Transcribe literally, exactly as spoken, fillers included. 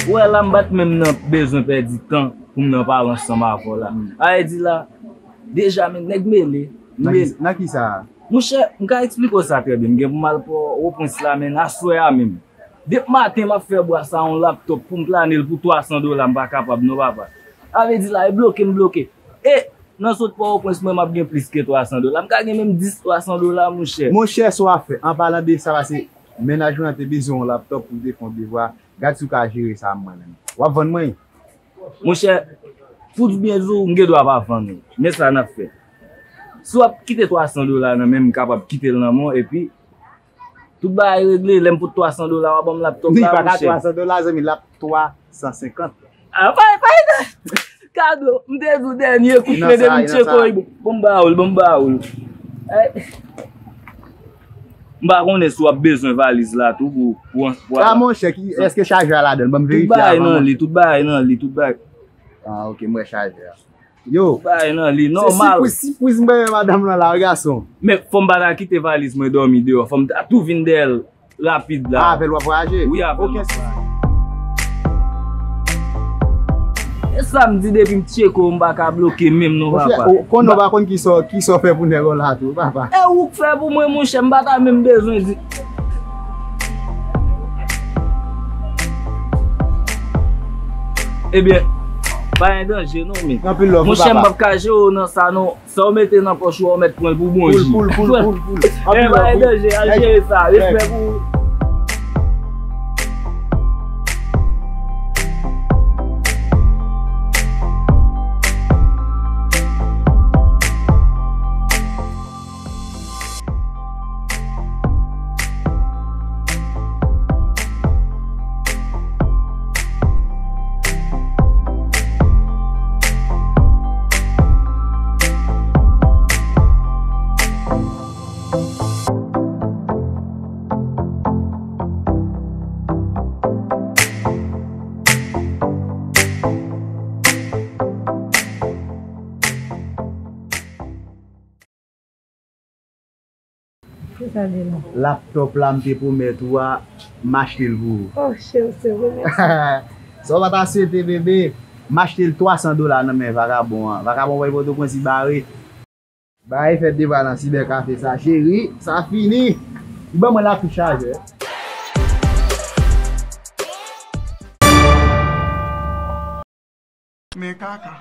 Ou wè la, m pa t menm nan bezwen pèdi tan pou m nan pale ansanm avè w la. A vle di la, deja, men nèg mele. M Nan ki, mele. Nan ki sa? Monchè, m ka eksplike w sa trè byen. M gen pou m al pran Oprince la, men aswè a menm. Depi maten, m ap fè bwa sa yon laptop pou m plane l pou twa san dola, m pa kapab non, papa. A vle di la, e bloke m bloke. E nan sot Pòtoprens, mwen, m ap gen plis ke twa san dola. M ka gen menm dis, twa san dola, monchè. Monchè, sa w ap fè. An palan de sa, pase mennaj mwen an te bezwen yon laptop pou l te fè yon devwa. Gad si w ka jere sa mwen menm. W ap vann mwen? Monchè, pou di byen di w, m gen dwa pa vann ou. Men sa n ap fè. Si w ap kite twa san dola nan men m, m kapab kite l nan men w, epi tout bagay regle. Lè m pot twa san dola, w a ban m laptòp la, monchè. Li pa ka twa san dola, zanmi, l ap twa san senkant. A, pa, pa, kado, m te di w dènye kout pen depi m tcheke w, bon, bon, m ba ou l, bon, m ba ou l. Ay. M pa konnen si w ap bezwen valiz la tou pou, pou, pou... A, monchè, ki, èske chajè a ladan l? Ban m verifye avan mwen. Tout bagay nan li, tout bagay nan li, tout bagay. A, ok, m wè chajè a. Yo. Tout bagay nan li, nòmal. Se sipriz, sipriz m bay madanm lan la, wi, gason. Men fò m pa ta kite valiz mwen dòmi deyò, fò m ta tou vin dèyè l rapid la. A, avè l w ap vwayaje? Wi, avè l m ap vwayaje. E sa m di, depi m tcheke w, m pa ka bloke menm non, papa. Monchè, ou konnen w pa konn kisa w, kisa w fè pou nèg w la tou, papa. E ou k fè pou mwen, monchè, m pa ta menm bezwen di. Ebyen, pa gen danje non, men. Anpil love, papa. Monchè, m p ap ka jere w nan sa non. Sa w mete nan pòch ou a, w mèt pran l pou bon ji. Poul, poul, poul, poul, poul. Anpil love, poul. Eh, pa gen danje, al jere sa. Respè pou ou. Kisa di la? Laptop la m te pwomèt ou a, m achte l pou ou. Oh, cheri, se vre, mèsi. Sa w pa ta swete, bebe. M achte l twa san dola nan men vakabon an. Vakabon voye Pòtoprens, li bare. Bagay fèt devan nan sibè kafe sa, cheri. Sa fini. Li ban mwen lakou chajè. Men kaka.